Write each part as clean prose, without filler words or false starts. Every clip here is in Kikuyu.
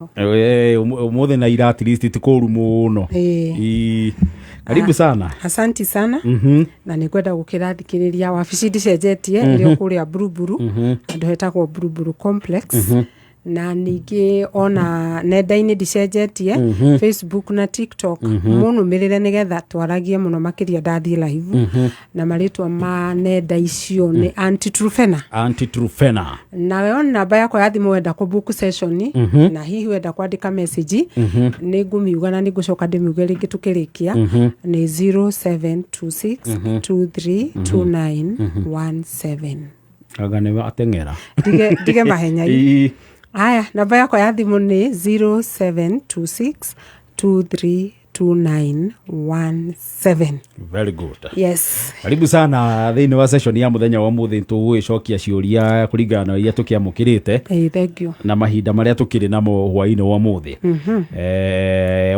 Umuthi na ira at least ti kũru mũno. Ĩĩ. Ii. Karibu sana. Asanti sana. Na nĩ ngwenda gũkĩrathikĩrĩria wabici ndicenjetie, ĩrĩ o kũrĩa Buruburu, handũ hetagwo Buruburu Complex. Na ningĩ ona nenda-inĩ ndicenjetie, Facebook na TikTok, mũnũmĩrĩre nĩgetha twaragie mũno makĩria ndathiĩ live. Na marĩtwa ma nenda icio nĩ Aunty Trufena. Aunty Trufena. Nayo namba yakwa ya thimũ, wenda kũ book session na hihi wenda kwandĩka message, nĩ ngũmiuga na nĩ ngũcoka ndĩmiuge rĩngĩ tũkĩrĩkia, nĩ 0726232917. Anga nĩ ateng'era. Ndige mahenya. Ii. Aya, namba yakwa ya thimũ nĩ 0726232917. Very good. Yes. Karibu sana thĩinĩ wa session ya mũthenya wa mũthĩ. Tũgũgĩcokia ciũria kũringana na iria tũkĩamũkĩrĩte Hey, thank you. Na mahinda marĩa tũkĩrĩ namo hwaĩ-inĩ wa ũmũthĩ.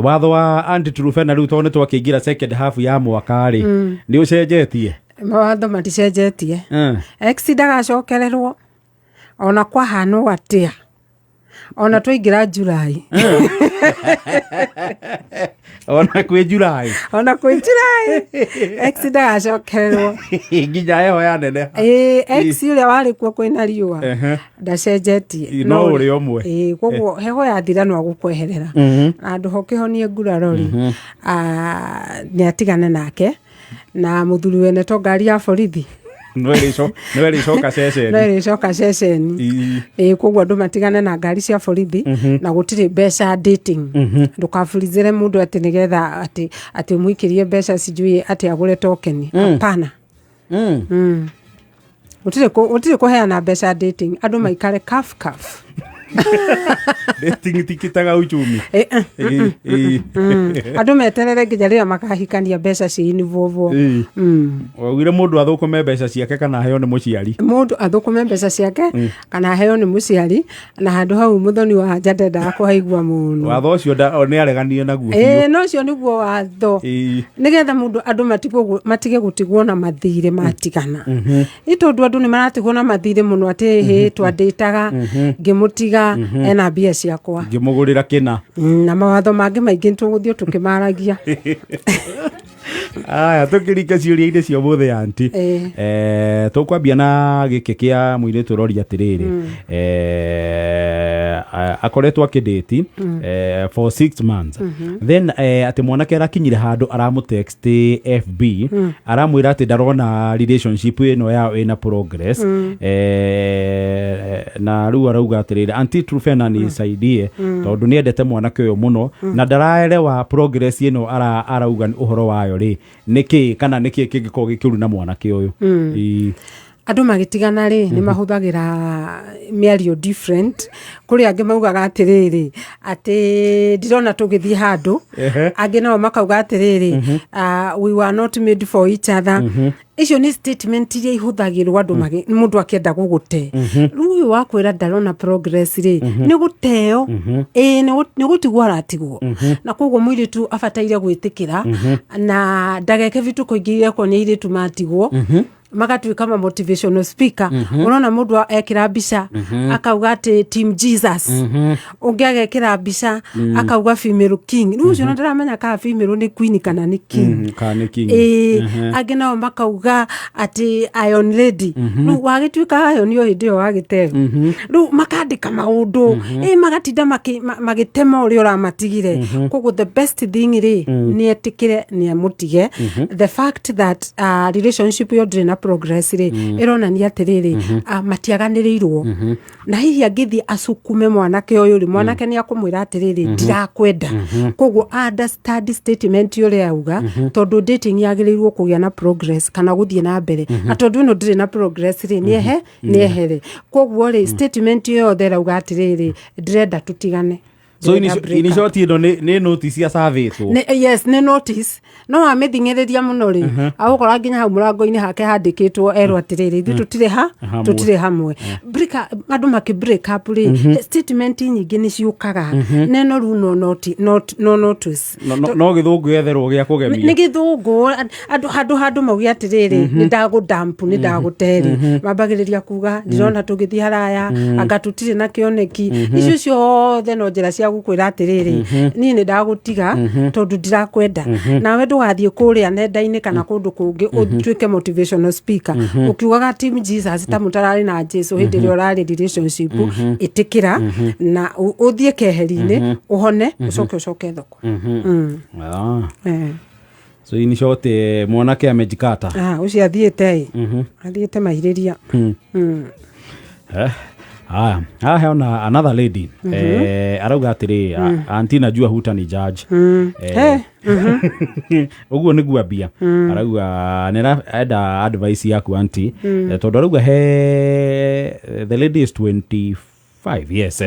Watho wa Aunty Trufena rĩu, tondũ nĩ twakĩingĩra second half ya mwaka rĩ, nĩ ũcenjetie? Mawatho maticenjetie. Ex ndagacokererwo ona kwahanwo atĩa, ona twaingĩra July. Ona kwĩ July? Ona kwĩ July, ex ndagacokererwo. Nginya heho ya neneha. Ĩĩ, ex ũrĩa warĩ kuo kwĩna riũa ndacenjetie. No ũrĩa ũmwe. Ĩĩ, koguo heho yathira no agũkweherera na handũ ho kĩhonie nguraro rĩ, nĩ atigane nake na mũthuri wene to ngari ya borithi. No ĩrĩcoka ceceni. No ĩrĩcoka ceceni. Ĩĩ, koguo andũ matigane na ngari cia borithi na gũtirĩ mbeca dating. Ndũkaburizĩre mũndũ atĩ nĩgetha atĩ ũmũikĩrie mbeca, sijui atĩ agũre token. Hapana. Gũtirĩ kũheana mbeca dating, andũ maikare kaf kaf. Dating tikitaga uchumi. Eh. Andũ meterere nginya rĩrĩa makahikania mbeca ciinivũvwo. Waugire mũndũ athũkũme mbeca ciake kana aheo nĩ mũciari. Mũndũ athũkũme mbeca ciake kana aheo nĩ mũciari, na handũ hau mũthoni wa nja ndendaga kũhaigua mũno. Watho ũcio nĩ areganire naguo biũ. Ĩĩ, no ũcio nĩguo watho, nĩgetha mũndũ andũ matige gũtigwo na mathirĩ matigana, nĩ tondũ andũ nĩ maratigwo na mathirĩ mũno, atĩ hĩ twandĩtaga ngĩmũtiga ena mbia ciakwa. Ngĩmũgũrĩra kĩna. Na mawatho mangĩ maingĩ tũgũthiĩ tũkĩmaragia. Aya, tũkĩringa ciũria-inĩ cia ũmũthĩ, aunty. Ĩĩ. Tũkwambia na gĩkĩ kĩa mũirĩtu ũroria atĩrĩrĩ, akoretwo akĩdate for 6 months, then atĩ mwanake arakinyire handũ aramũtext FB, aramwĩra atĩ ndarona relationship ĩno yao ĩna progress. Na rĩu arauga atĩrĩrĩ, "Aunty Trufena, nisaidie," tondũ nĩ endete mwanake ũyũ mũno na ndaraerewa progress ĩno arauga ũhoro wayo rĩ nĩkĩ, kana nĩkĩ kĩngĩkorwo gĩkĩũru na mwanake ũyũ. Ii. Andũ magĩtigana rĩ, nĩ mahũthagĩra mĩario different. Kũrĩ angĩ maugaga atĩrĩrĩ, atĩ ndirona tũgĩthiĩ handũ. Angĩ nao makauga atĩrĩrĩ, "We were not made for each other." Icio nĩ statement iria ihũthagĩrwo andũ mũndũ akĩenda gũgũte. Rĩu ũyũ wakwĩra ndarona progress rĩ, nĩ gũteo. Ĩĩ, nĩ gũtigwo aratigwo, na koguo mũirĩtu abataire gwĩtĩkĩra na ndageke bituko ingĩ irekwo nĩ airĩtu matigwo, magatuĩka ma motivational speaker. Ũrona mũndũ ekĩra mbica akauga atĩ "Team Jesus", ũngĩ agekĩra mbica akauga "Female king". Rĩu ũcio ndaramenya kana female nĩ queen kana nĩ king. Kana nĩ king. Ĩĩ, angĩ nao makauga atĩ "Iron Lady". Rĩu wagĩtuĩka iron o hĩndĩ ĩyo wagĩteo. Rĩu makandĩka maũndũ, ĩ magatinda magĩtema ũrĩa ũramatigire. Koguo the best thing rĩ, nĩ etĩkĩre, nĩ amũtige. The fact that relationship ĩyo ndĩrĩ na progress rĩ, ĩronania atĩrĩrĩ, matiaganĩrĩirwo, na hihi angĩthiĩ acukume mwanake ũyũ rĩ, mwanake nĩ akũmwĩra atĩrĩrĩ, "Ndirakwenda." Koguo understand statement ũrĩa auga, tondũ dating yagĩrĩirwo kũgĩa na progress kana gũthiĩ na mbere, na tondũ ĩno ndĩrĩ na progress rĩ, nĩ ehere. Koguo rĩ, statement ĩyo yothe ĩrauga atĩrĩrĩ, ndĩrenda tũtigane. So in, Ndĩrenda in break up. short, ĩno nĩ notice ya savĩtwo. Yes, nĩ notice. No wamĩthing'ĩrĩria mũno rĩ, agũkora nginya hau mũrango-inĩ hake handĩkĩtwo erwo atĩrĩrĩ, ithuĩ tũtirĩ ha Hamwe. Tũtirĩ hamwe. Break andũ makĩ break up rĩ, statement nyingĩ nĩ ciũkaga, neno rĩu no no notice. No gĩthũngũ gĩetherwo gĩa Nĩ kũgemia. gĩthũngũ. Andũ handũ mauge atĩrĩrĩ, nĩ ndagũdampu, nĩ ndagũterĩ, mambagĩrĩria kuga, "Ndirona tũgĩthiĩ haraya, anga tũtirĩ na kĩoneki." Icio ciothe no njĩra cia Gũkwĩra atĩrĩrĩ, niĩ nĩ ndagũtiga tondũ ndirakwenda. Nawe ndũgathiĩ kũrĩa nenda-inĩ kana kũndũ kũngĩ ũtuĩke motivational speaker ũkiugaga team Jesus ta mũtararĩ na Jesu hĩndĩ ĩrĩa ũrarĩ relationship. Ĩtĩkĩra na ũthiĩ keheri-inĩ, ũhone, ũcoke thoko. Ah. Eh. So in short, mwanake amejikata. Ah, ũcio athiĩte ĩ athiĩte mahirĩria. Eh, haya haha heona another lady, arauga atĩrĩ, "Auntie, najua hutani judge." Ũguo nĩguo ambia arauga nĩ enda advice yaku, auntie, tondũ arauga he the lady is 25 years,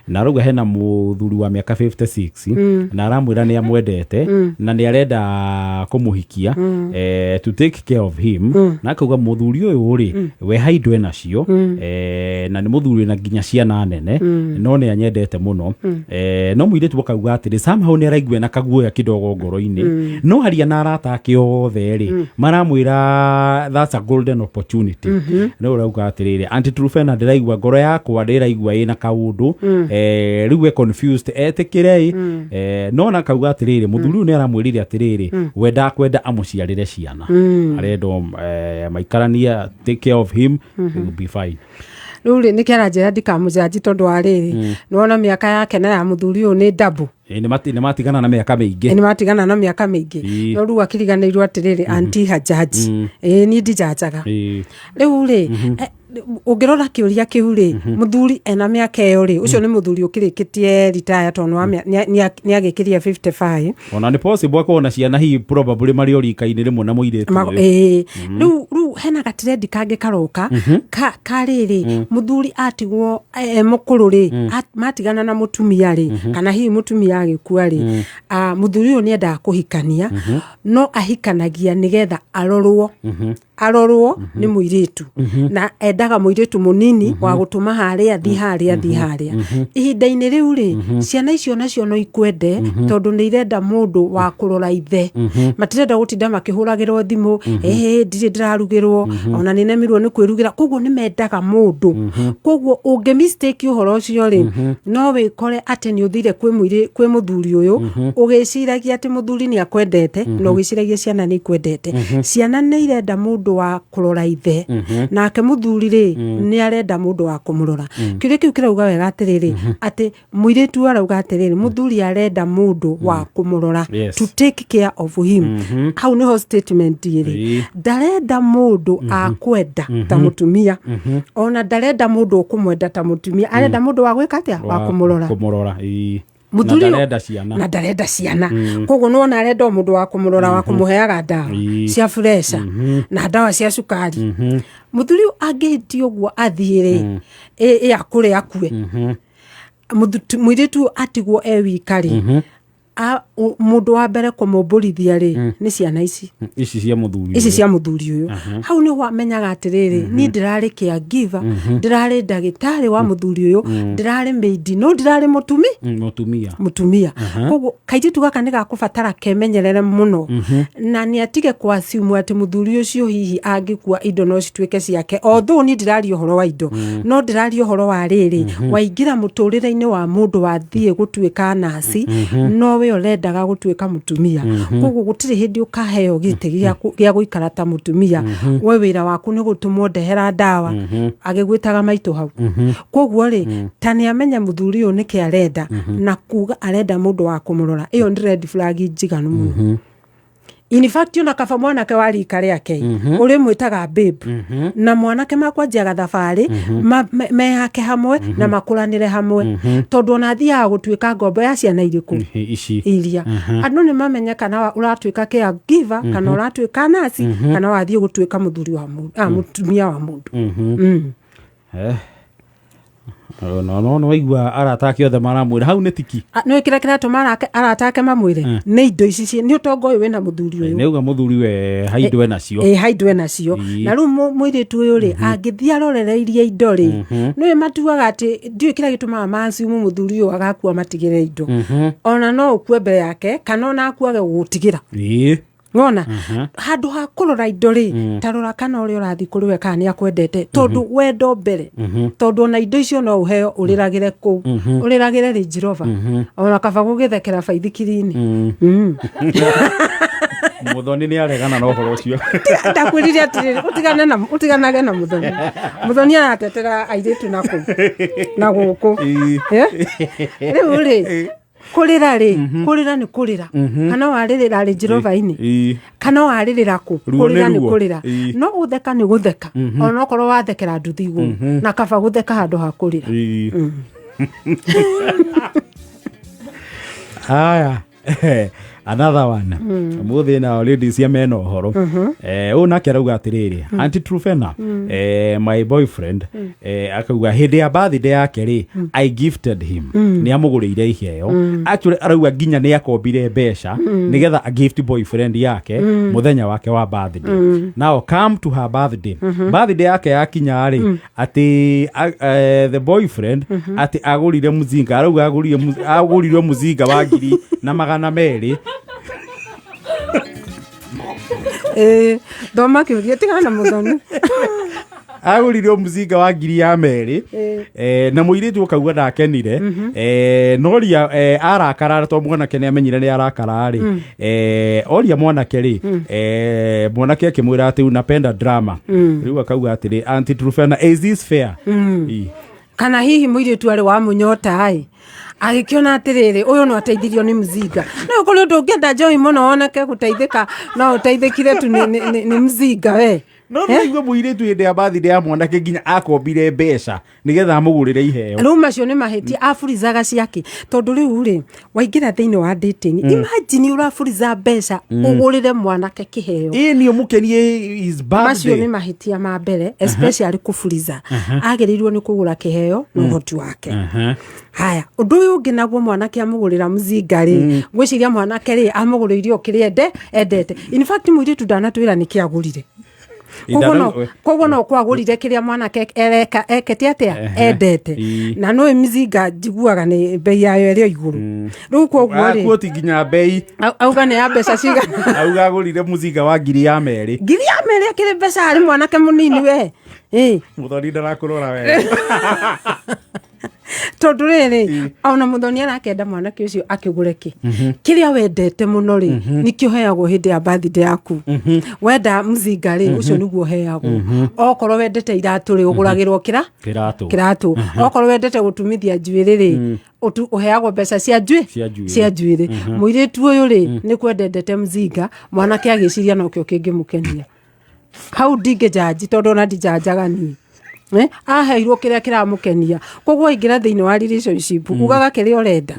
na arauga hena mũthuri wa mĩaka 56 na aramwĩra nĩ amwendete na nĩ arenda kũmũhikia, to take care of him, na akauga mũthuri ũyũ rĩ, we haindo enacio, na nĩ mũthuri wĩna nginya ciana nene, no nĩ anyendete mũno. No mũirĩtu akauga atĩrĩ, somehow nĩ araigua na kaguoya kidogo ngoro-inĩ, no haria na arata ake othe rĩ maramwĩra that's a golden opportunity. No ũrauga atĩrĩrĩ, "Auntie Trufena, ndĩraigua ngoro yakwa ndĩraigua ĩna kaũndũ." Rĩu we confused etĩkĩre ĩ, no na kauga atĩrĩrĩ, mũthuri ũyũ nĩ aramwĩrire atĩrĩrĩ, we ndakwenda amũciarĩre ciana, arenda maikaranie, take care of him, it will be fine. Rĩu rĩ, nĩkĩ aranjĩra ndikamũjanji? Tondũ wa rĩrĩ, nĩwona mĩaka yake na ya mũthuri ũyũ nĩ double. Nĩ matigana na mĩaka mĩingĩ. Nĩ matigana na mĩaka mĩingĩ. No rĩu akĩriganĩirwo atĩrĩrĩ, anti hajaji, ĩĩ, niĩ ndijanjaga. Rĩu rĩ, ũngĩrora kĩũria kĩu rĩ, mũthuri ena mĩaka ĩyo rĩ, ũcio nĩ mũthuri ũkĩrĩkĩtie ritaya tondũ nĩ agĩkĩria 55. Ona nĩ possible akorwo na ciana hihi probably marĩ o rika-inĩ rĩmwe na mũirĩtu ũyũ. Ĩĩ, rĩu hena gatrendi kangĩ karoka ka rĩrĩ, mũthuri atigwo e mũkũrũ rĩ, matigana na mũtumia rĩ, kana hihi mũtumia agĩkua rĩ, mũthuri ũyũ nĩ endaga kũhikania, no ahikanagia nĩgetha arorwo nĩ mũirĩtu, na endaga mũirĩtu mũnini wa gũtũma harĩa thi harĩa thi harĩa. Ihinda-inĩ rĩu rĩ, ciana icio nacio no ikwende tondũ nĩ irenda mũndũ wa kũrora ithe. Matirenda gũtinda makĩhũragĩrwo thimũ, ĩhĩ, ndirĩ ndĩrarugĩrwo, ona nĩ nemirwo nĩ kwĩrugĩra. Koguo nĩ mendaga mũndũ. Koguo ũngĩ mistake ũhoro ũcio rĩ, no wĩkore atĩ nĩ ũthire kwĩ mũthuri ũyũ ũgĩciragia atĩ mũthuri nĩ akwendete, na ũgĩciragia ciana nĩ ikwendete. Ciana nĩ irenda mũndũ wa kũrora ithe, nake mũthuri rĩ, nĩ arenda mũndũ wa kũmũrora. Kĩũria kĩu kĩrauga wega atĩrĩrĩ, atĩ mũirĩtu arauga atĩrĩrĩ, mũthuri arenda mũndũ wa kũmũrora, to take care of him. Hau nĩho statement ĩrĩ. Ndarenda mũndũ akwenda ta mũtumia, ona ndarenda mũndũ ũkũmwenda ta mũtumia. Arenda mũndũ wa gwĩka atĩa? Wa kũmũrora. Kũmũrora, ĩĩ. Na Mũthuri ndarenda ciana. Na ndarenda ciana. Koguo nĩwona arenda o mũndũ wa kũmũrora, wa kũmũheaga ndawa cia pressure na ndawa cia cukari. Mũthuri ũyũ angĩhĩtia ũguo athiĩ rĩ, ĩ akũre akue, mũirĩtu ũyũ atigwo e wika rĩ, mũndũ wa mbere kũmũmbũrithia rĩ, nĩ ciana ici. Ici cia mũthuri Ici ũyũ. cia mũthuri ũyũ. Hau nĩho amenyaga atĩrĩrĩ, niĩ ndĩrarĩ caregiver, ndĩrarĩ ndagĩtarĩ wa mũthuri ũyũ, ndĩrarĩ maid, no ndĩrarĩ mũtumi Mũtumia. Mũtumia. Koguo kairĩtu gaka nĩ gakũbatara kemenyerere mũno na nĩ atige kwasiumu atĩ mũthuri ũcio hihi angĩkua indo no cituĩke ciake. Although niĩ ndĩraria ũhoro wa indo, no ndĩraria ũhoro wa rĩrĩ, waingĩra mũtũrĩre-inĩ wa mũndũ wathiĩ gũtuĩka naci, no we ũrendaga gũtuĩka mũtumia. Koguo gũtirĩ hĩndĩ ũkaheo gĩtĩ gĩa gũikara ta mũtumia. We wĩra waku nĩ gũtũmwo, ndehera ndawa, agĩgwĩtaga maitũ hau. Koguo rĩ, ta nĩ amenye mũthuri ũyũ nĩkĩ arenda, na kuga arenda mũndũ wa kũmũrora, ĩyo nĩ red flag njiganu mũno. In fact, ona kaba mwanake wa rika rĩake ũrĩ mwĩtaga babe, na mwanake makwanjia gathabarĩ mehake hamwe na makũranĩre hamwe, tondũ ona athiaga gũtuĩka ngombo ya ciana irĩkũ? Ici. Iria andũ nĩ mamenye kana ũratuĩka caregiver, kana ũratuĩka nasi, kana wathiĩ gũtuĩka mũthuri wa mũndũ, mũtumia wa mũndũ. No waigua arata ake othe maramwĩra hau nĩ tiki. Nĩ kĩrĩa kĩratũma arata ake mamwĩre nĩ indo ici nĩ ũtonga ũyũ wĩna mũthuri ũyũ. Nĩ auga mũthuri we haindo enacio. Ĩ, haindo enacio. Na rĩu mũirĩtu ũyũ rĩ, angĩthiĩ arorereirie indo rĩ, nĩwe matuaga atĩ ndiũĩ kĩrĩa gĩtũmaga maciumu mũthuri ũyũ agakua matigĩre indo. Ona no ũkue mbere yake, kana ona akuage gũgũtigĩra. Wona handũ ha kũrora indo rĩ, ta rora kana ũrĩa ũrathiĩ kũrĩ we kana nĩ akwendete, tondũ wendo mbere, tondũ ona indo icio no ũheo ũrĩragĩre kũu, ũrĩragĩre Range Rover, ona kaba gũgĩthekera baithikiri-inĩ. Muthoni nĩ aregana na ũhoro ũcio. Ndakwĩrire atĩrĩrĩ, ũtigane na ũtiganage na Muthoni. Muthoni aratetera airĩtu na kũu na gũkũ. Eh? Rĩu rĩ, kũrĩra rĩ, kũrĩra nĩ kũrĩra, kana warĩrĩra Range Rover-inĩ, kana warĩrĩra kũ, Ruo nĩ kũrĩra nĩ ruo. kũrĩra. No gũtheka nĩ gũtheka, ona okorwo wathekera nduthi igũrũ, na kaba gũtheka handũ ha kũrĩra. Haya, another one mũthĩ nao ladies cia mena ũhoro. Ũyũ nake arauga atĩrĩrĩ, "Aunty Trufena, my boyfriend, akauga hĩndĩ ya birthday yake rĩ, I gifted him, nĩ amũgũrĩire iheo. Actually arauga nginya nĩ akombire mbeca nĩgetha a gift boyfriend yake mũthenya wake wa birthday. Now come to her birthday, birthday yake yakinya rĩ, atĩ the boyfriend atĩ agũrire mũzinga, arauga agũrire mũzinga wa 1200." Ĩĩ, thoma kĩũria, tigana na Mũthoni. Agũrire mũzinga wa 200,000. Na mũirĩtu ũkauga ndakenire. Noria arakara to mwanake nĩ amenyire nĩ arakara rĩ, oria mwanake rĩ, mwanake akĩmwĩra atĩ unapenda drama. Rĩu akauga atĩrĩ, "Aunty Trufena, is this fair?" Ii. Kana hihi mũirĩtu arĩ wa mũnyota ĩ, agĩkĩona atĩrĩrĩ, ũyũ no ateithirio nĩ mzinga. No kũrĩ ũndũ ũngĩenda njohi mũno woneke gũteithĩka, no ũteithĩkire tu nĩ mzinga we. No nĩigua mũirĩtu hĩndĩ ya birthday ya mwanake nginya akombire mbeca nĩgetha amũgũrĩre iheo. Rĩu macio nĩ mahĩtia, aburizaga ciake, tondũ rĩu rĩ, waingĩra thĩinĩ wa dating, imagine ũraburiza mbeca ũgũrĩre mwanake kĩheo. Ĩ nĩ ũmũkenie his Macio nĩ birthday. mahĩtia ma mbere, especially kũburiza. Agĩrĩirwo nĩ kũgũra kĩheo na ũhoti wake. Haya, ũndũ ũyũ ũngĩ naguo, mwanake amũgũrĩra mzinga rĩ, ngwĩciria mwanake rĩ, amũgũrĩire o kĩrĩa endete. In fact mũirĩtu ndanatwĩra nĩ kĩ agũrire. Koguo no kwagũrire kĩrĩa mwanake ereka ekete atĩa, endete. Na nĩ mzinga njiguaga nĩ bei yayo ĩrĩ o igũrũ rĩu, koguo rĩ, Akuoti nginya bei. Auga nĩ ya mbeca cigana? Auga agũrire mũzinga wa 200,000. 200,000 akĩrĩ mbeca harĩ mwanake mũnini we? Ĩ. Mũthoni ndarakũrora wega. Tondũ rĩrĩ, ona Mũthoni arakenda mwanake ũcio akĩgũre kĩ kĩrĩa wendete mũno rĩ, nĩkĩo heagwo hĩndĩ ya birthday yaku. Wenda mzinga rĩ, ũcio nĩguo heagwo. Okorwo wendete iratũ rĩ, ũgũragĩrwo kĩra Kĩratũ. Kĩratũ. Okorwo wendete gũtumithia njuĩrĩ rĩ, ũheagwo mbeca cia njuĩ Cia njuĩrĩ. Cia njuĩrĩ. Mũirĩtu ũyũ rĩ, nĩ kwendendete mzinga, mwanake agĩciria nokĩo kĩngĩmũkenia. Hau ndingĩjanji, tondũ ona ndinjanjaga niĩ. Aheirwo kĩrĩa kĩramũkenia, koguo aingĩra thĩinĩ wa relationship, ugaga kĩrĩa ũrenda,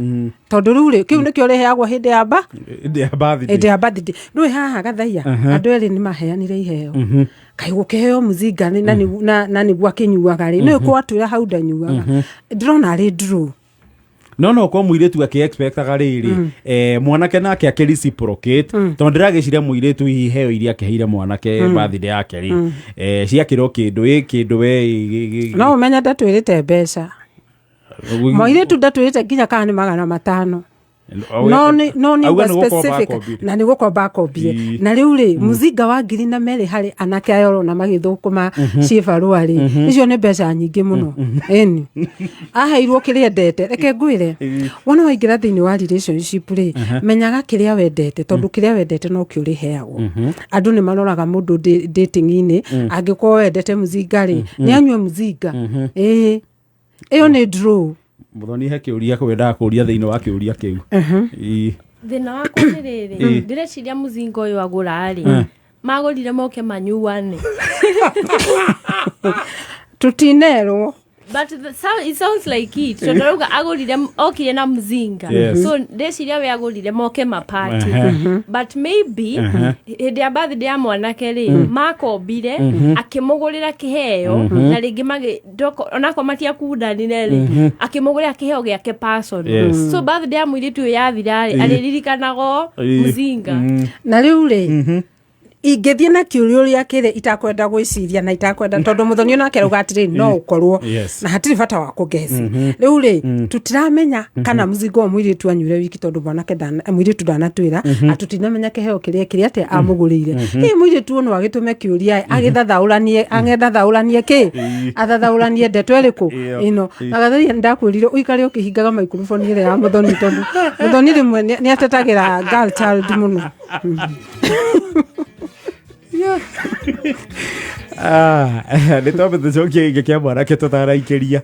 tondũ rĩu rĩ, kĩu nĩkĩo ũrĩheagwo hĩndĩ ya ba Hĩndĩ ya birthday. Hĩndĩ ya birthday. Rĩu haha gathaia, andũ erĩ nĩ maheanire iheo, kaĩ gũkĩheo mũzinga na nĩguo akĩnyuaga rĩ, nĩ kwatwĩra hau ndanyuaga, ndĩrona arĩ draw. No kwa mũirĩtu akĩ-expectaga rĩrĩ, mwanake nake akĩ reciprocate, tondũ ndĩragĩciria mũirĩtu hihi iheo iria akĩheire mwanake birthday yake rĩ, ciakĩrwo kĩndũ ĩ kĩndũ we No ũmenye ndatwĩrĩte mbeca, mũirĩtu ndatwĩrĩte nginya kana nĩ 500, no nĩ Auga nĩ gũkomba specific. akombire. Na nĩ gũkomba akombire. Na rĩu rĩ, mũzinga wa 200,000 harĩ anake aya ũrona magĩthũkũma ciĩbarũa rĩ, icio nĩ mbeca nyingĩ mũno. Ĩni aheirwo kĩrĩa endete. Reke ngwĩre, wona waingĩra thĩinĩ wa relationship rĩ, menyaga kĩrĩa wendete, tondũ kĩrĩa wendete nokĩo ũrĩheagwo. Andũ nĩ maroraga mũndũ dating-inĩ. Angĩkorwo wendete mũzinga rĩ, nĩ anyue mũzinga. Ĩĩ, ĩyo nĩ draw. Mũthoni, he kĩũria kwendaga kũria thĩinĩ wa kĩũria kĩu. Ĩ. Thĩna wakwa nĩ rĩrĩ, ndĩreciria mũzinga ũyũ agũra rĩ, magũrire moke manyuane? Tũtinerwo. But it sounds like it, tondũ arauga agũrire, okire na mzinga. So ndĩciria we agũrire moke mapati, but maybe hĩndĩ ya birthday ya mwanake rĩ, makombire akĩmũgũrĩra kĩheo, na rĩngĩ onakorwo matiakundanire rĩ, akĩmũgũrĩra kĩheo gĩake personal. So birthday ya mũirĩtu ũyũ yathira rĩ, arĩririkanago mzinga. Na rĩu rĩ, Ingĩthiĩ na kĩũria ũrĩa kĩrĩ itakwenda gwĩciria na itakwenda, tondũ mũthoni onake arauga atĩrĩ, no ũkorwo na hatirĩ bata wa kũgeci. Rĩu rĩ, tũtiramenya kana mũcinga ũyũ mũirĩtu anyuire wiki, tondũ mwanake mũirĩtu ndanatwĩra, na tũtinamenya kĩheo kĩrĩa kĩrĩa atĩa amũgũrĩire. Hihi mũirĩtu ũyũ no agĩtũme kĩũria, agĩthathaũranie, agĩthathaũranie kĩ, athathaũranie ndeto ĩrĩkũ ĩno? Na Gatharia, ndakwĩrire ũikare ũkĩhingaga microphone ĩrĩa ya mũthoni, tondũ mũthoni rĩmwe nĩ atetagĩra girl child mũno. Ah, nä twambe tå cokie gä kä a mwanake tå taraikä ria.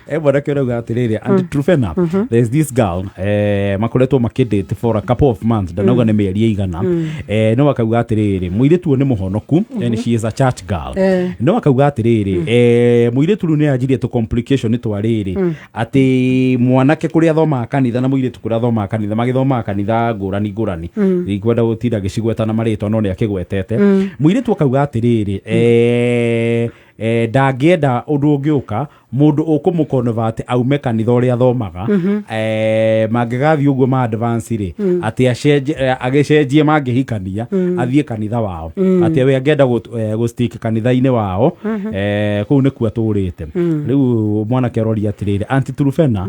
E mwanake å rauga atä rä rä, and Trufena, there's this girl, makoretwo makä date for a couple of months, ndanauga nä mä eri ĩigana. No akauga atä rä rä, må irä tu nä må honoku and she is a church girl. No akauga atä rä rä, må irä tu rä u nä anjirie tå complication twa rä rä atä mwanake kå rä a athomaga kanitha na må irä tu kå rä a athomaga kanitha, magĩthomaga kanitha ngũrani ngũrani. Ndikwenda gũtinda gĩcigweta na marĩtwa, no nĩ akĩgwetete. Mũirĩtu akauga atĩrĩrĩ, ndangĩenda ũndũ ũngĩũka mũndũ ũkũmũconvert aume kanitha ũrĩa athomaga. Mangĩgathiĩ ũguo ma advance rĩ, atĩ agĩcenjie, mangĩhikania athiĩ kanitha wao, atĩ we angĩenda gũ stick kanitha-inĩ wao. Kũu nĩkuo atũrĩte. Rĩu mwanake aroria atĩrĩrĩ, Aunty Trufena,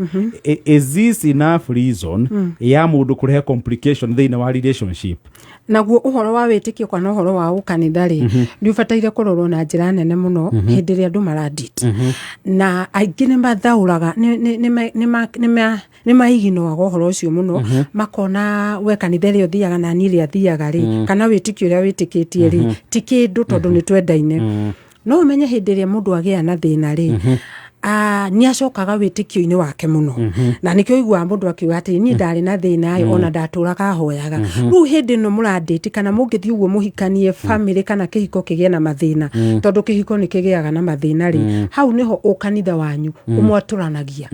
is this enough reason ya mũndũ kũrehe complication thĩinĩ wa relationship? Naguo ũhoro wa wĩtĩkio kana ũhoro wa ũkanitha rĩ, nĩ ũbataire kũrorwo na njĩra nene mũno hĩndĩ ĩrĩa andũ maradate. Na aingĩ nĩ mathaũraga, nĩ maiginoaga ũhoro ũcio mũno, makona we kanitha ĩrĩa ũthiaga na niĩ ĩrĩa thiaga rĩ, kana wĩtĩkio ũrĩa wĩtĩkĩtie rĩ, ti kĩndũ, tondũ nĩ twendaine. No ũmenye hĩndĩ ĩrĩa mũndũ agĩa na thĩna rĩ, nĩ acokaga wĩtĩkio-inĩ wake mũno, na nĩkĩo ũiguaga mũndũ akiuga atĩ niĩ ndarĩ na thĩna ĩ, ona ndatũraga hoyaga. Rĩu hĩndĩ ĩno mũradate, kana mũngĩthiĩ ũguo mũhikanie family, kana kĩhiko kĩgĩe na mathĩna, tondũ kĩhiko nĩ kĩgĩaga na mathĩna rĩ, hau nĩho ũkanitha wanyu ũmwatũranagia,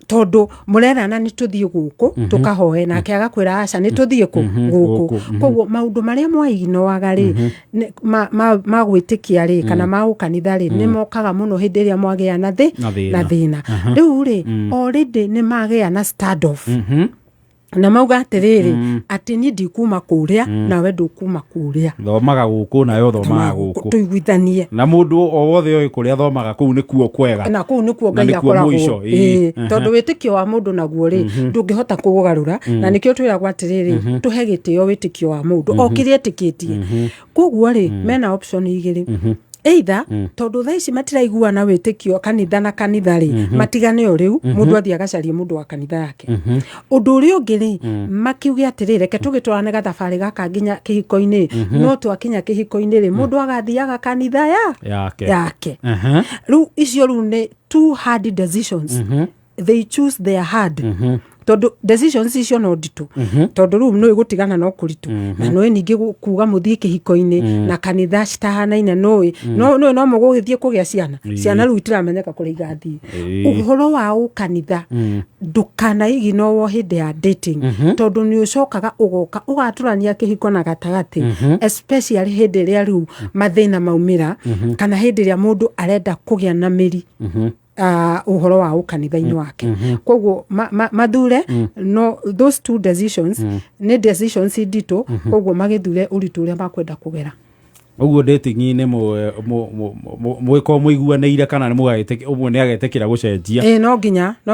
tondũ mũrerana nĩ tũthiĩ gũkũ tũkahoe, nake agakwĩra aca, nĩ tũthiĩ kũ gũkũ. Gũkũ. Koguo maũndũ marĩa mwaiginoaga rĩ, ma gwĩtĩkia rĩ, kana ma ũkanitha rĩ, nĩ mokaga mũno hĩndĩ ĩrĩa mwagĩa na thĩ Na thĩna. Na thĩna. Rĩu rĩ, already nĩ magĩa na stand off, na mauga atĩrĩrĩ, atĩ niĩ ndikuma kũrĩa, nawe ndũkuma kũrĩa. Thomaga gũkũ, nayo thomaga gũkũ. Tũiguithanie. Na mũndũ o wothe oĩ kũrĩa thomaga, kũu nĩkuo kwega. Na kũu nĩkuo Na Ngai nĩkuo akoragwo. mũico, ĩĩ. Ĩĩ, tondũ wĩtĩkio wa mũndũ naguo rĩ, ndũngĩhota kũũgarũra, na nĩkĩo twĩragwo atĩrĩrĩ, tũhe gĩtĩo wĩtĩkio wa mũndũ o kĩrĩa etĩkĩtie. Koguo rĩ, mena option igĩrĩ: either tondũ thaa ici matiraiguana wĩtĩkio kanitha na kanitha rĩ, matigane o rĩu, mũndũ athiĩ agacarie mũndũ wa kanitha yake. Ũndũ ũrĩa ũngĩ rĩ, makiuge atĩrĩ, reke tũgĩtwarane gathabarĩ gaka nginya kĩhiko-inĩ, no twakinya kĩhiko-inĩ rĩ, mũndũ agathiaga kanitha ya yake. Yake. Rĩu icio rĩu nĩ two hard decisions. They choose their hard, tondũ decisions icio no nditũ, tondũ rĩu nĩ gũtigana no kũritũ, na nĩ ningĩ kuga mũthiĩ kĩhiko-inĩ na kanitha citahanaine, nũĩ no nũĩ no mũgũgĩthiĩ kũgĩa ciana. Ciana rĩu itiramenyeka kũrĩa igathiĩ. Ũhoro wa ũkanitha ndũkanaiginowo hĩndĩ ya dating, tondũ nĩ ũcokaga ũgoka ũgatũrania kĩhiko na gatagatĩ, especially hĩndĩ ĩrĩa rĩu mathĩna maumĩra, kana hĩndĩ ĩrĩa mũndũ arenda kũgĩa na mĩri ũhoro wa ũkanitha-inĩ wake. Koguo mathure no those two decisions nĩ decisions nditũ, koguo magĩthure ũritũ ũrĩa makwenda kũgera. Ũguo dating-inĩ mwĩkorwo mũiguanĩire, kana nĩ mũgagĩtĩkĩra, ũmwe nĩ agetĩkĩra gũcenjia? Ĩ, no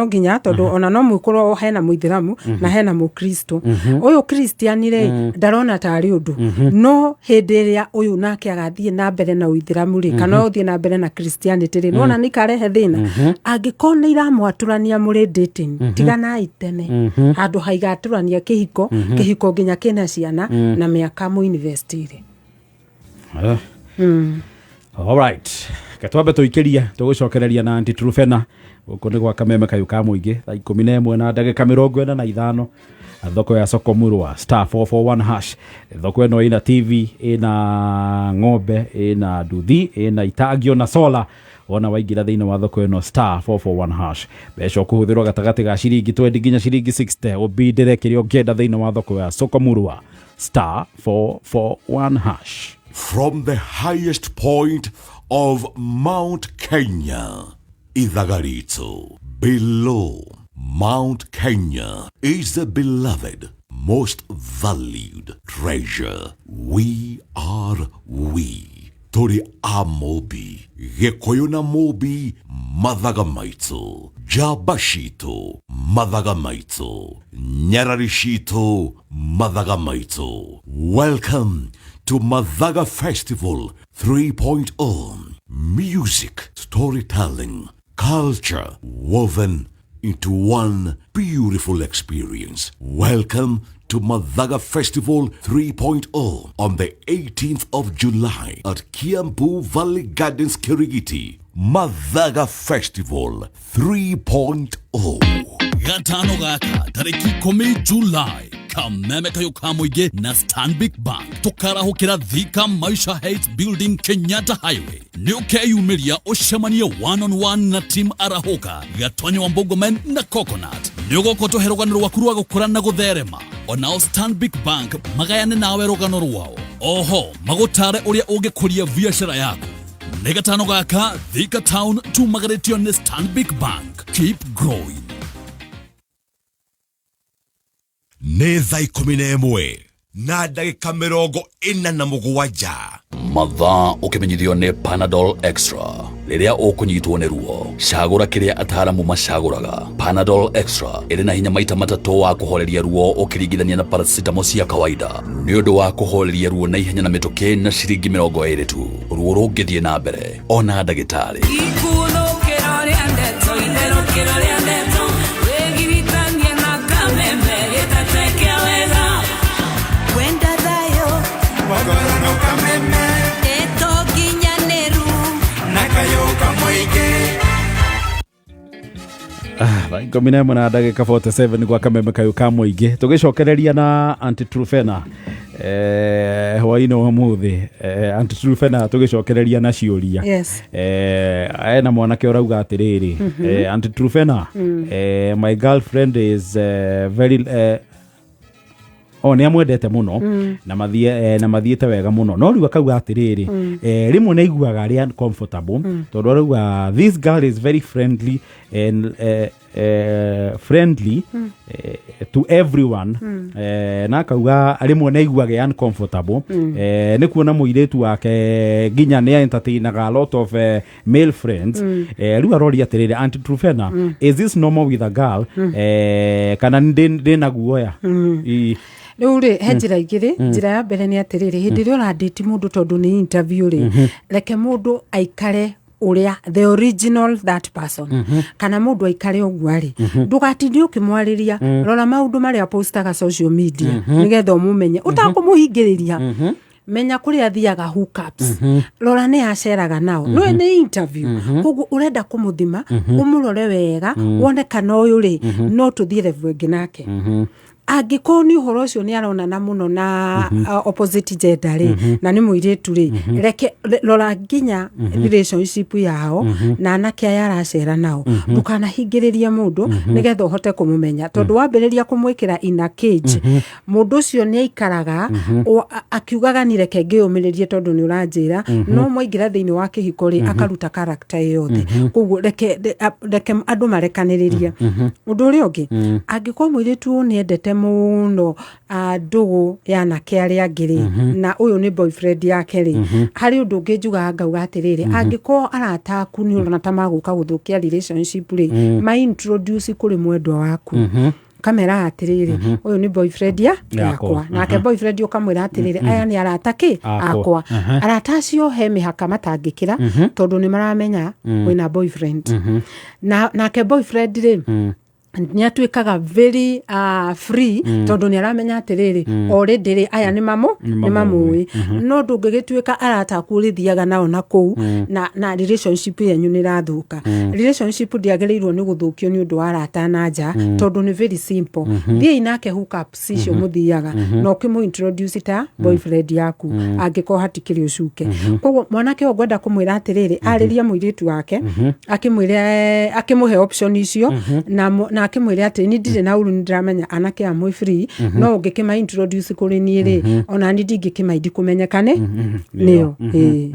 nginya, tondũ ona no mwĩkorwo hena mũithĩramu na hena mũkristo. Ũyũ Christian rĩ, ndarona tarĩ ũndũ, no hĩndĩ ĩrĩa ũyũ nake agathiĩ na mbere na ũithĩramu rĩ, kana ũthiĩ na mbere na Christianity rĩ, nĩwona nĩ ikarehe thĩna. Angĩkorwo nĩ iramwatũrania mũrĩ dating, tiganai tene, handũ haigatũrania kĩhiko, kĩhiko nginya kĩna ciana na mĩaka mũinvestire. Alright, ketwambe tũikĩrie, tũgũcokereria na Aunty Trufena gũkũ nĩ gwa Kameme kayũ ka mũingĩ, thaa 11:45, thoko ya soko murwa, *441#. Thoko ĩno ĩna TV, ĩna ng'ombe, ĩna nduthi, ĩna itangio na sola. Wona waingĩra thĩinĩ wa thoko ĩno, *441#, mbeca ũkũhũthĩrwo gatagatĩ ga ciringi 20 nginya ciringi 60, ũbindĩre kĩrĩa ũngĩenda thĩinĩ wa thoko ya soko murwa, *441#. From the highest point of Mount Kenya, Ithagarito. Below Mount Kenya is the beloved most valued treasure. We are we. Tũrĩ a Mũmbi, Gĩkũyũ na Mũmbi, mathaga maitũ, njamba citũ, mathaga maitũ, nyarari citũ, mathaga maitũ. Welcome to Mathaga Festival 3.0. Music, storytelling, culture woven into one beautiful experience. Welcome to Mathaga Festival 3.0 on the 18th of July at Kiambu Valley Gardens, Kirigiti. Mathaga Festival 3.0. Gatano gaka tarĩki 10 July, kameme kayũ ka mũingĩ na Stanbic Bank tũkarahũkĩra Thika Maisha Heights Building, Kenyatta Highway. Nĩ ũkeyumĩria ũcemanie one on one na team Arahũka, Gatonyo wa Mbogomen na Coconut. Nĩ ũgoka ũtũhe rũgano rwaku rwa gũkũra na gũtherema, onao Stanbic Bank magayane nawe rũgano rwao, oho magũtare ũrĩa ũngĩkũria biacara yaku. Nĩ gatano gaka Thika Town, tumagarĩtio nĩ Stanbic Bank. Keep growing. Nĩ thaa 11:47. Mathaa ũkĩmenyithio nĩ Panadol Extra. Rĩrĩa ũkũnyitwo nĩ ruo, cagũra kĩrĩa ataaramu macagũraga. Panadol Extra ĩrĩ na hinya maita matatũ wa kũhoreria ruo ũkĩringithania na paracetamol cia kawaida, nĩ ũndũ wa kũhoreria ruo na ihenya na mĩtũkĩ na ciringi 20 tu. Ruo rũngĩthiĩ na mbere, ona ndagĩtarĩ. Ikunũkĩro rĩa ndeto, itherũkĩro rĩa ndeto, wĩgiritanie na kameme gĩtate kĩa wega. Wenda thayũ. Mogorano kameme. Ndeto nginyanĩru. Na kayũ kamũingĩ. Thaa 11:47 gwa kameme kayũ ka mũingĩ, tũgĩcokereria na Aunty Trufena hwainĩ wa mũthĩ. Aunty Trufena, tũgĩcokereria na ciũria. Yes. Ena mwanake ũrauga atĩrĩrĩ, Aunty Trufena, my girlfriend is very o nä amwendete må no na mathiĩ na mathiĩte wega mũno, no rĩu akauga atĩrĩrĩ, rĩmwe nĩ aiguaga arĩ uncomfortable tondũ arauga this girl is very friendly and friendly to everyone, na akauga rĩmwe nĩ aiguaga uncomfortable nĩ kuona mũirĩtu wake nginya nĩ entertainaga a lot of male friends. Rĩu aroria atĩrĩrĩ, Aunty Trufena, is this normal with a girl, kana ndĩ na guoya? Rĩu rĩ, he njĩra igĩrĩ. Njĩra ya mbere nĩ atĩrĩrĩ, hĩndĩ ĩrĩa ũrandĩti mũndũ, tondũ nĩ interview rĩ, reke mũndũ aikare ũrĩa the original that person, kana mũndũ aikare ũguo arĩ, ndũgatinde ũkĩmwarĩria. Rora maũndũ marĩa postaga social media nĩgetha ũmũmenye ũtakũmũhingĩrĩria. Menya kũrĩa athiaga hookups, rora nĩ aceraga nao. Nĩ nĩ interview, koguo ũrenda kũmũthima, ũmũrore wega, wone kana ũyũ rĩ, no tũthiĩ level ĩngĩ nake. Angĩkorwo nĩ ũhoro ũcio nĩ aronana mũno na opposite gender rĩ, na nĩ mũirĩtu rĩ, reke rora nginya relationship yao na anake aya aracera nao. Ndũkanahingĩrĩrie mũndũ nĩgetha ũhote kũmũmenya, tondũ wambĩrĩria kũmwĩkĩra in a cage, mũndũ ũcio nĩ aikaraga akiugaga ni reke ngĩyũmĩrĩrie tondũ nĩ ũranjĩra. No mwaingĩra thĩinĩ wa kĩhiko rĩ, akaruta character yothe. Koguo reke andũ marekanĩrĩrie. Ũndũ ũrĩa ũngĩ, angĩkorwo mũirĩtu ũyũ nĩ endete mũno ndũgũ ya anake arĩa angĩ rĩ, na ũyũ nĩ boyfriend yake rĩ, harĩ ũndũ ũngĩ njugaga ngauga atĩrĩrĩ, angĩkorwo arata aku nĩ ũrona ta magũka gũthũkia relationship rĩ, ma introduce kũrĩ mwendwa waku, kamera atĩrĩrĩ, ũyũ nĩ boyfriend ya Yakwa. yakwa. Nake boyfriend ũkamwĩra atĩrĩrĩ, aya nĩ arata kĩ Akwa. akwa. Arata acio he mĩhaka matangĩkĩra tondũ nĩ maramenya wĩna boyfriend. Na nake boyfriend rĩ, nĩ atuĩkaga very free tondũ nĩ aramenya atĩrĩrĩ, already rĩ, aya nĩ mamũ nĩ mamũĩ. No ndũngĩgĩtuĩka arata aku ũrĩthiaga nao na kũu na relationship yanyu nĩ ĩrathũka. Relationship ndĩagĩrĩirwo nĩ gũthũkio nĩ ũndũ wa arata na nja, tondũ nĩ very simple. Thiĩi nake hookups icio mũthiaga na ũkĩmũ introduce ta boyfriend yaku angĩkorwo hatikĩrĩ ũcuke. Koguo mwanake ũyũ ngwenda kũmwĩra atĩrĩrĩ, arĩrie mũirĩtu wake, akĩmwĩre, akĩmũhe option icio na Na akĩmwĩre atĩ ni ndirĩ na ũru, nĩ ndĩramenya anake aya mwĩ free, no ũngĩkĩma introduce kũrĩ niĩ rĩ, ona ni ndingĩkĩmaindi kũmenyekane nĩo. Ĩĩ.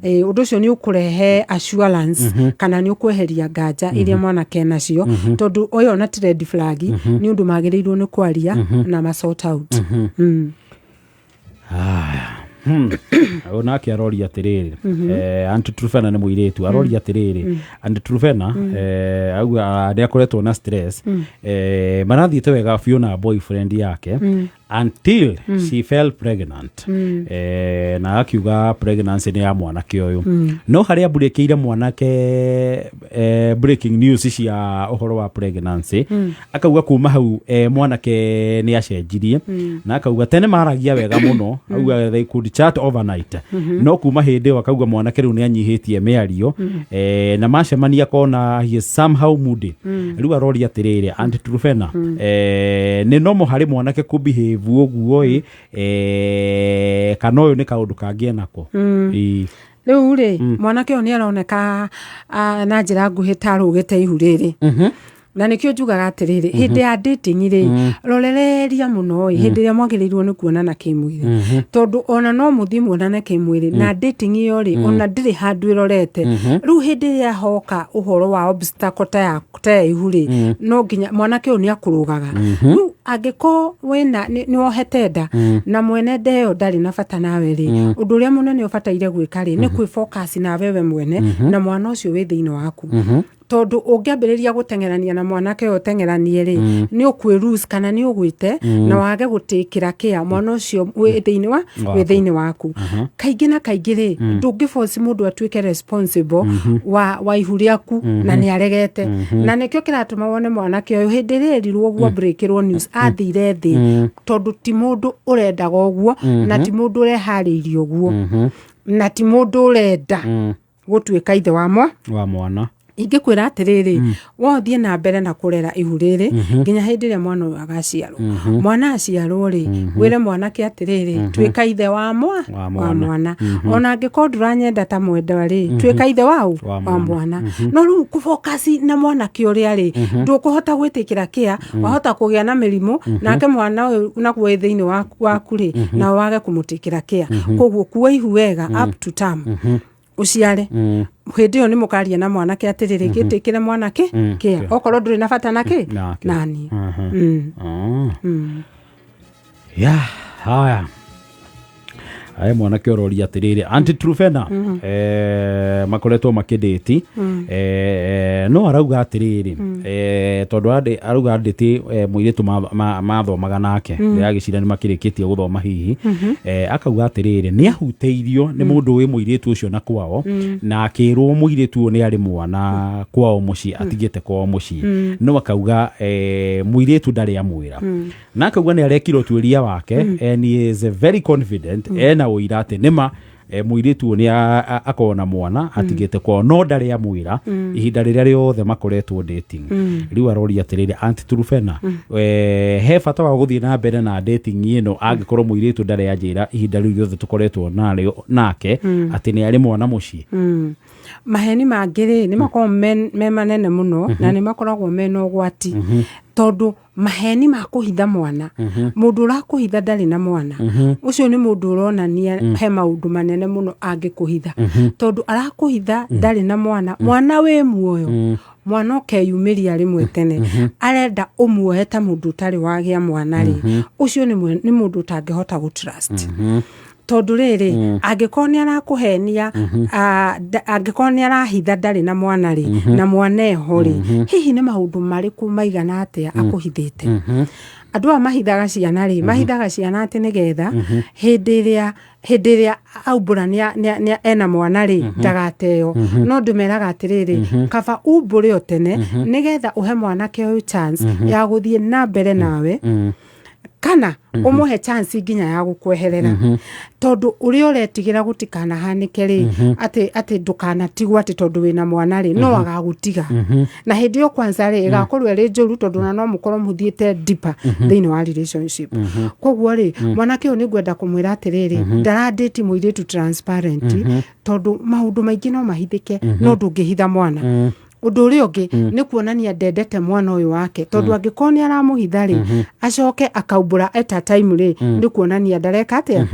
Ĩĩ, ũndũ ũcio nĩ ũkũrehe assurance kana nĩ ũkweheria nganja iria mwanake nacio, tondũ ũyũ ona ti red flag, nĩ ũndũ magĩrĩirwo nĩ kwaria na ma sort out. Ũyũ nake aroria atĩrĩrĩ, Aunt Trufena, nĩ mũirĩtu, aroria atĩrĩrĩ, Aunt Trufena, auga nĩ akoretwo na stress, marathiĩte wega biũ na boyfriend yake until she fell pregnant, na akiuga pregnancy nĩ ya mwanake ũyũ, no harĩa mbũrĩkĩire mwanake breaking news cia ũhoro wa pregnancy, akauga kuma hau mwanake nĩ acenjirie, na akauga tene maragia wega mũno, auga they could chat overnight, no kuma hĩndĩ ĩyo akauga mwanake rĩu nĩ anyihĩtie mĩario, na macemania kona he is somehow moody. Rĩu aroria atĩrĩrĩ, Aunt Trufena, nĩ nomo harĩ mwanake kũbehave ũguo ĩ, kana ũyũ nĩ kaũndũ kangĩ enako? Ĩĩ. Rĩu rĩ, mwanake ũyũ nĩ aroneka na njĩra nguhĩ ta arũgĩte ihu rĩrĩ, na nĩkĩo njugaga atĩrĩrĩ, hĩndĩ ya dating rĩ, rorereria mũno ĩ hĩndĩ ĩrĩa mwagĩrĩirwo nĩ kuonana kĩmwĩrĩ, tondũ ona no mũthiĩ muonane kĩmwĩrĩ na dating ĩyo rĩ, ona ndĩrĩ handũ ĩrorete. Rĩu hĩndĩ ĩrĩa hoka ũhoro wa obstacle ta ya ihu rĩ, no nginya mwanake ũyũ nĩ akũrũgaga. Rĩu angĩkorwo wĩna nĩ wohete nda na mwene nda ĩyo ndarĩ na bata nawe rĩ, ũndũ ũrĩa mũnene ũbataire gwĩka rĩ, nĩ kwĩ focus nawe we mwene na mwana ũcio wĩ thĩinĩ waku, tondũ ũngĩambĩrĩria gũteng'erania na mwanake ũyũ ũteng'eranie rĩ, nĩ ũkwĩ kana nĩ ũgwĩte na wage gũtĩkĩra kĩa mwana ũcio wĩ thĩinĩ wa wĩ thĩinĩ waku. Kaingĩ na kaingĩ rĩ, ndũngĩ force mũndũ atuĩke responsible wa ihu rĩaku na nĩ aregete, na nĩkĩo kĩratũma wone mwanake ũyũ hĩndĩ ĩrĩa erirwo ũguo, breakĩrwo news, athire thĩ, tondũ ti mũndũ ũrendaga ũguo, na ti mũndũ ũreharĩirie ũguo, na ti mũndũ ũrenda gũtuĩka ithe wa mwa wa mwana. Ingĩkwĩra atĩrĩrĩ, wothiĩ na mbere na kũrera ihu rĩrĩ nginya hĩndĩ ĩrĩa mwana ũyũ agaciarwo. Mwana aciarwo rĩ, wĩre mwanake atĩrĩrĩ, tuĩka ithe wa mwa Wa wa mwana. mwana. Ona angĩkorwo ndũranyenda ta mwendwa rĩ, tuĩka ithe waũ Wa wa mwana. mwana. No rĩu kũfocus na mwanake ũrĩa rĩ, ndũkũhota gwĩtĩkĩra kĩa wahota kũgĩa na mĩrimũ nake mwana ũyũ naguo wĩ thĩinĩ waku rĩ, na wage kũmũtĩkĩra kĩa. Koguo kua ihu wega up to term, ũciare. Hĩndĩ ĩyo nĩ mũkaria na mwanake atĩrĩrĩ, gĩtĩkĩre mwanake kĩa okorwo ndũrĩ na bata nakĩ Nake. nani. Ya haya aya, mwanake ũroria atĩrĩrĩ, Aunty Trufena, makoretwo makĩndĩti, no arauga atĩrĩrĩ, tondũ arauga ndĩti mũirĩtu mathomaga nake, ndĩragĩcira nĩ makĩrĩkĩtie gũthoma hihi, akauga atĩrĩrĩ, nĩ ahutĩirio nĩ mũndũ wĩ mũirĩtu ũcio na kwao, na akĩrwo mũirĩtu ũyũ nĩ arĩ mwana kwao mũciĩ, atigĩte kwao mũciĩ, no akauga mũirĩtu ndarĩ amwĩra, na akauga nĩ arekire ũtuĩria wake and he is very confident, ena ũira atĩ nĩma mũirĩtu ũyũ nĩ akorwo na mwana atigĩte kwao, no ndarĩ amwĩra ihinda rĩrĩa rĩothe makoretwo dating. Rĩu aroria atĩrĩrĩ, Aunty Trufena, he bata wa gũthiĩ na mbere na dating ĩno angĩkorwo mũirĩtu ndarĩ anjĩra ihinda rĩu rĩothe tũkoretwo narĩo nake atĩ nĩ arĩ mwana mũciĩ? Maheni mangĩ rĩ, nĩ makoragwo me manene mũno na nĩ makoragwo mena ũgwati, tondũ maheni ma kũhitha mwana, mũndũ ũrakũhitha ndarĩ na mwana, ũcio nĩ mũndũ ũronania he maũndũ manene mũno angĩkũhitha, tondũ arakũhitha ndarĩ na mwana, mwana wĩ muoyo, mwana ũkeyumĩria rĩmwe tene, arenda ũmuoe ta mũndũ ũtarĩ wagĩa mwana rĩ, ũcio nĩ mũndũ ũtangĩhota gũ trust, tondũ rĩrĩ, angĩkorwo nĩ arakũhenia, angĩkorwo nĩ arahitha ndarĩ na mwana rĩ, na mwana eho rĩ, hihi nĩ maũndũ marĩkũ maigana atĩa akũhithĩte? Andũ aya mahithaga ciana rĩ, mahithaga ciana atĩ nĩgetha hĩndĩ ĩrĩa aumbũra ena mwana rĩ, ndagateo. No ndĩmeraga atĩrĩrĩ, kaba umbũre o tene nĩgetha ũhe mwanake ũyũ chance ya gũthiĩ na mbere nawe, kana ũmũhe chance nginya ya gũkweherera, tondũ ũrĩa ũretigĩra gũtikanahanĩke rĩ, atĩ ndũkanatigwo atĩ tondũ wĩna mwana rĩ, no agagũtiga, na hĩndĩ ĩyo kwanza rĩ, ĩgakorwo ĩrĩ njũru, tondũ ona no mũkorwo mũthiĩte deeper thĩinĩ wa relationship. Koguo rĩ, mwanake ũyũ nĩ ngwenda kũmwĩra atĩrĩrĩ, ndarandĩti mũirĩtu transparent, tondũ maũndũ maingĩ no mahithĩke, no ndũngĩhitha mwana. Ũndũ ũrĩa ũngĩ nĩ kuonania ndendete mwana ũyũ wake, tondũ angĩkorwo nĩ aramũhitha rĩ, acoke akaumbũra at a time rĩ, nĩ kuonania ndareka atĩa,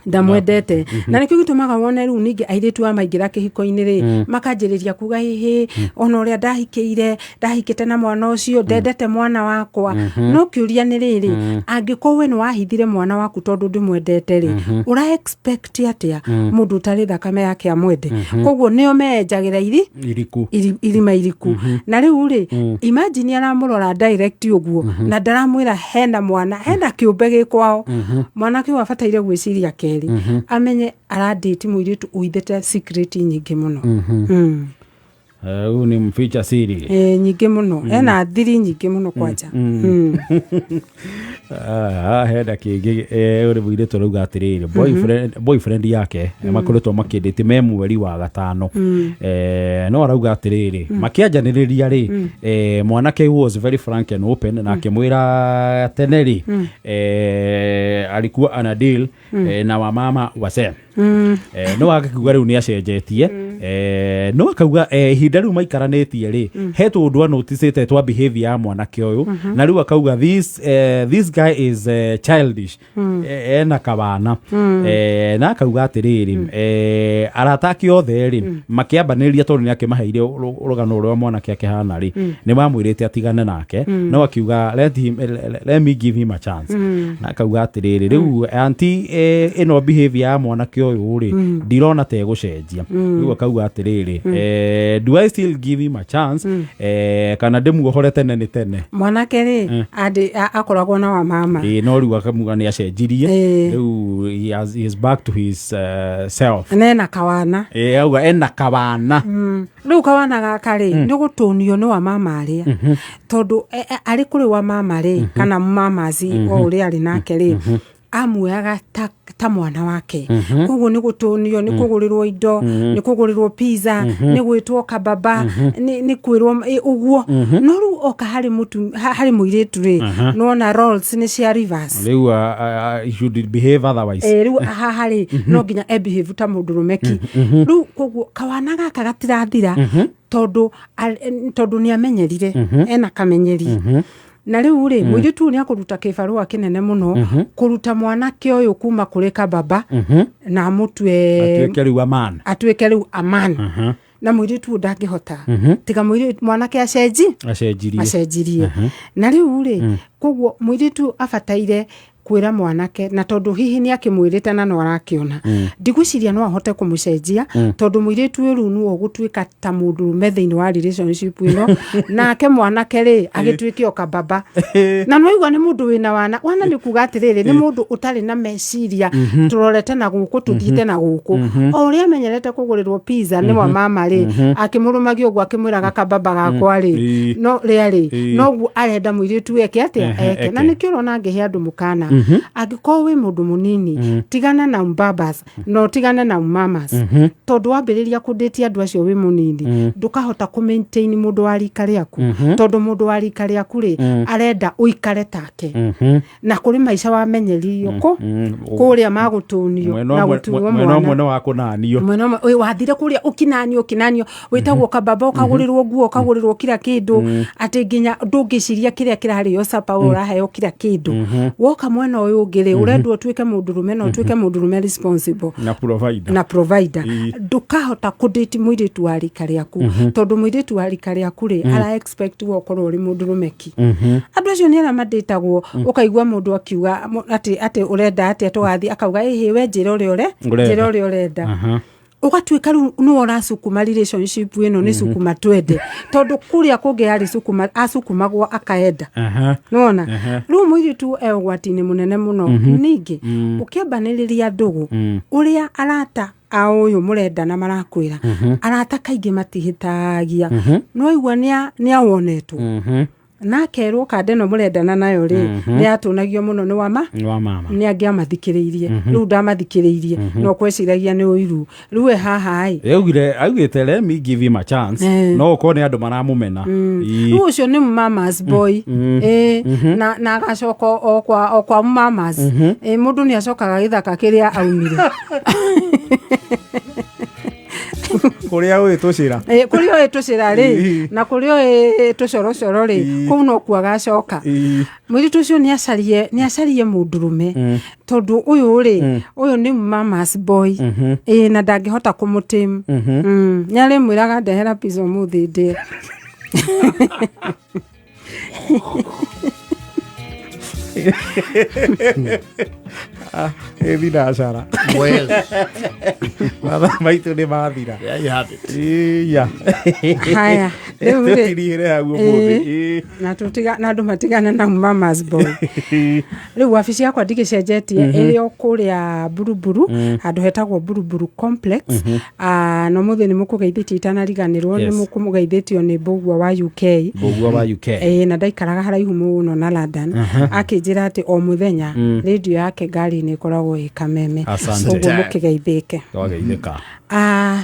ndamwendete. Na nĩkĩo gĩtũmaga wone rĩu ningĩ airĩtu a maingĩra kĩhiko-inĩ rĩ, makanjĩrĩria kuga, hĩhĩ, ona ũrĩa ndahikĩire, ndahikĩte na mwana ũcio, ndendete mwana wakwa. No kĩũria nĩ rĩrĩ, angĩkorwo we nĩ wahithire mwana waku tondũ ndũmwendete rĩ, ũra expect atĩa mũndũ ũtarĩ thakame yake amwende? Koguo nĩo meenjagĩra iri iriku irima iriku. Na rĩu rĩ, imagine aramũrora direct ũguo na ndaramwĩra hena mwana, hena kĩũmbe gĩ kwao. Mwanake ũyũ abataire gwĩciria kerĩ, amenye arandĩti mũirĩtu ũhithĩte secret nyingĩ mũno. Huyu ni mficha siri. Eh, nyingĩ mũno, ena thiri nyingĩ mũno kwanja. Ah, hena kĩngĩ, ũrĩ mũirĩtu arauga atĩrĩrĩ, boyfriend yake makoretwo makĩndĩte me mweri wa gatano. No arauga atĩrĩrĩ, makĩanjanĩrĩria rĩ, mwanake was very frank and open na akĩmwĩra tene rĩ, alikuwa ana deal na wamama wazee. No agakiuga rĩu nĩ acenjetie. No akauga ihinda rĩu maikaranĩtie rĩ, he tũndũ anoticĩte twa behavior ya mwanake ũyũ, na rĩu akauga this guy is childish. Ena kawana. Na akauga atĩrĩrĩ, arata ake othe rĩ, makĩambanĩrĩria tondũ nĩ akĩmaheire rũgano rwa mwanake akĩhana rĩ, nĩ mamwĩrĩte atigane nake, no akiuga let me give him a chance. Na akauga atĩrĩrĩ, rĩu anti, ĩno behavior ya mwanake ũyũ rĩ, ndirona ta ĩgũcenjia. Rĩu akauga atĩrĩrĩ, do I still give him a chance, kana ndĩmuohore tene nĩ tene? Mwanake rĩ, akoragwo na wamama. Ĩĩ, no rĩu akamuga nĩ acenjirie. Rĩu he is back to his self. Nena kawana. Ĩĩ, auga ena kawana. Rĩu kawana gaka rĩ, nĩ gũtũnio nĩ wamama arĩa, tondũ arĩ kũrĩ wamama rĩ, kana mamazi o ũrĩa arĩ nake rĩ, amuoyaga ta mwana wake. Koguo nĩ gũtũnio, nĩ kũgũrĩrwo indo, nĩ kũgũrĩrwo pizza, nĩ gwĩtwo kababa, nĩ kwĩrwo ũguo. No rĩu oka harĩ mũtu harĩ mũirĩtu rĩ, nĩwona roles nĩ cia reverse. Rĩu he should behave otherwise. Rĩu haha rĩ, no nginya e behave ta mũndũrũme ki rĩu. Koguo kawana gaka gatirathira, tondũ nĩ amenyerire, ena kamenyeri. Na rĩu rĩ, mũirĩtu ũyũ nĩ akũruta kĩbarũa kĩnene mũno kũruta mwanake ũyũ kuma kũrĩ kababa na amũtue atuĩke rĩu a man. Atuĩke rĩu a man. Na mũirĩtu ũyũ ndangĩhota tiga mwanake acenji acenjirie. Acenjirie. Na rĩu rĩ, koguo mũirĩtu abataire kwĩra mwanake, na tondũ hihi nĩ akĩmwĩrĩte na no arakĩona, ndigwĩciria no ahote kũmũcenjia, tondũ mũirĩtu ũyũ rĩu nĩwe ũgũtuĩka ta mũndũrũme thĩinĩ wa relationship ĩno, nake mwanake rĩ, agĩtuĩke o kababa. Na nĩwaigua nĩ mũndũ wĩna wana. Wana nĩ kuga atĩrĩrĩ, nĩ mũndũ ũtarĩ na meciria tũrorete na gũkũ, tũthiĩte na gũkũ. O ũrĩa amenyerete kũgũrĩrwo pizza nĩ wa mama rĩ, akĩmũrũmagia ũguo, akĩmwĩraga kababa gakwa rĩ, no rĩa rĩ, noguo arenda mũirĩtu eke atĩa? Eke. Na Eke. Nĩkĩo ũrona ngĩhe andũ mũkana, angĩkorwo wĩ mũndũ mũnini, tigana na mbabas na ũtigane na mamas, tondũ wambĩrĩria kũndĩtia andũ acio wĩ mũnini, ndũkahota kũ maintain mũndũ wa rika rĩaku, tondũ mũndũ wa rika rĩaku rĩ, arenda ũikare take na kũrĩ maica wamenyeririo kũ kũrĩa magũtũnio mwena na ũmwe gũtuo mwena mwana. Ũmwe nĩ wa kũnanio. Mwena ũmwe wathire kũrĩa ũkinanio, ũkinanio, wĩtagwo kababa, ũkagũrĩrwo nguo, ũkagũrĩrwo kila kĩndũ, atĩ nginya ndũngĩciria kĩrĩa kĩrarĩo capa, we ũraheo kila kĩndũ. Woka mwena ũyũ ũngĩ rĩ, ũrendwo ũtuĩke mũndũrũme, na ũtuĩke mũndũrũme responsible na provider. Na provider. Ndũkahota kũdate mũirĩtu wa rika rĩaku, tondũ mũirĩtu wa rika rĩaku rĩ, ara expect we ũkorwo ũrĩ mũndũrũme ki. Andũ acio nĩ arĩa mandĩtagwo, ũkaigua mũndũ akiuga atĩ ũrenda atĩa tũgathiĩ, akauga, ĩhĩ, we njĩra ũrĩa ũre Ũrenda. njĩra ũrĩa ũrenda. Ũgatuĩka rĩu nĩwe ũracukuma relationship ĩno, nĩ cukuma twende, tondũ kũrĩa kũngĩ yarĩ cukuma, acukumagwo akaenda. Nĩwona rĩu mũirĩtu e ũgwati-inĩ mũnene mũno. Ningĩ ũkĩambanĩrĩria ndũgũ, ũrĩa arata a ũyũ mũrendana marakwĩra, arata kaingĩ matihĩtagia. Nĩwaigua nĩ awonetwo na akerwo kanda ĩno mũrendana nayo rĩ, nĩ yatũnagio mũno nĩ wama Nĩ wa mama. Nĩ angĩamathikĩrĩirie, rĩu ndamathikĩrĩirie, no kweciragia nĩ ũiru. Rĩu e haha ĩ. Augire, augĩte, let me give him a chance. No ũkorwo nĩ andũ maramũmena. Rĩu ũcio nĩ mamas boy. Ĩ, na agacoka o kwa mamas. Ĩ, mũndũ nĩ acokaga gĩthaka kĩrĩa aumire. Kũrĩa Kũrĩa ũĩ tũcĩra. Kũrĩa ũĩ tũcĩra rĩ, na kũrĩa ũĩ tũcorocoro rĩ, kũu no kuo agacoka. Mũirĩtu ũcio nĩ acarie mũndũrũme, tondũ ũyũ rĩ, ũyũ nĩ mama's boy, ĩĩ, na ndangĩhota kũmũtĩmu. Nĩ arĩmwĩraga, "Ndehera pizza ũmũthĩ ndĩe." Ĩ thinacara. Well, Mathaa maitũ nĩ mathira. there you have it. Iya. Haya, rĩu rĩ, Tũtirihĩre hau ũmũthĩ. Na andũ matigane na mama's boy. Rĩu wabici yakwa ndigĩcenjetie, ĩrĩ o kũrĩa Buruburu, handũ hetagwo Buruburu Complex. Ah, na ũmũthĩ nĩ mũkũgeithĩtio, itanariganĩrwo, nĩ mũkũgeithĩtio nĩ Mbũgua wa UK. Mbũgua wa UK. Ĩĩ, na ndaikaraga haraihu mũno na London, akĩnjĩra atĩ o mũthenya rĩndiũ yake ngari-inĩ ĩkoragwo ĩ Kameme. Asante. Ũguo mũkĩgeithĩke. Twageithĩka. Ah,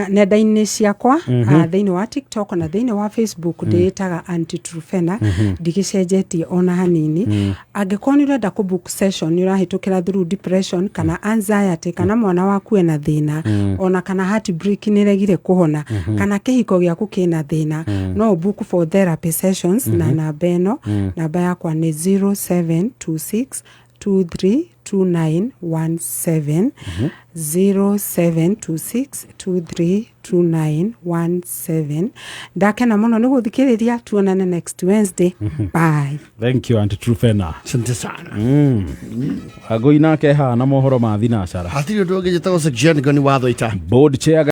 nenda-inĩ ciakwa, thĩinĩ wa TikTok na thĩinĩ wa Facebook, ndĩĩtaga Aunty Trufena, ndigĩcenjetie ona hanini. Angĩkorwo nĩ ũrenda kũ book session, nĩ ũrahĩtũkĩra through depression kana anxiety, kana mwana waku ena thĩna, ona kana heartbreak nĩ ĩregire kũhona, kana kĩhiko gĩaku kĩna thĩna, no book for therapy sessions na namba ĩno. Namba yakwa nĩ 0726 232917, 0726 232917. Ndakena mũno nĩ gũthikĩrĩria. Tuonane next Wednesday. Bye. Thank you, Aunty Trufena. Asante sana. Wangũi nake haha na mohoro ma thinacara. Hatirĩ ũndũ ũngĩ, njĩtagwo Section Goni wa Thwaita. Board chair.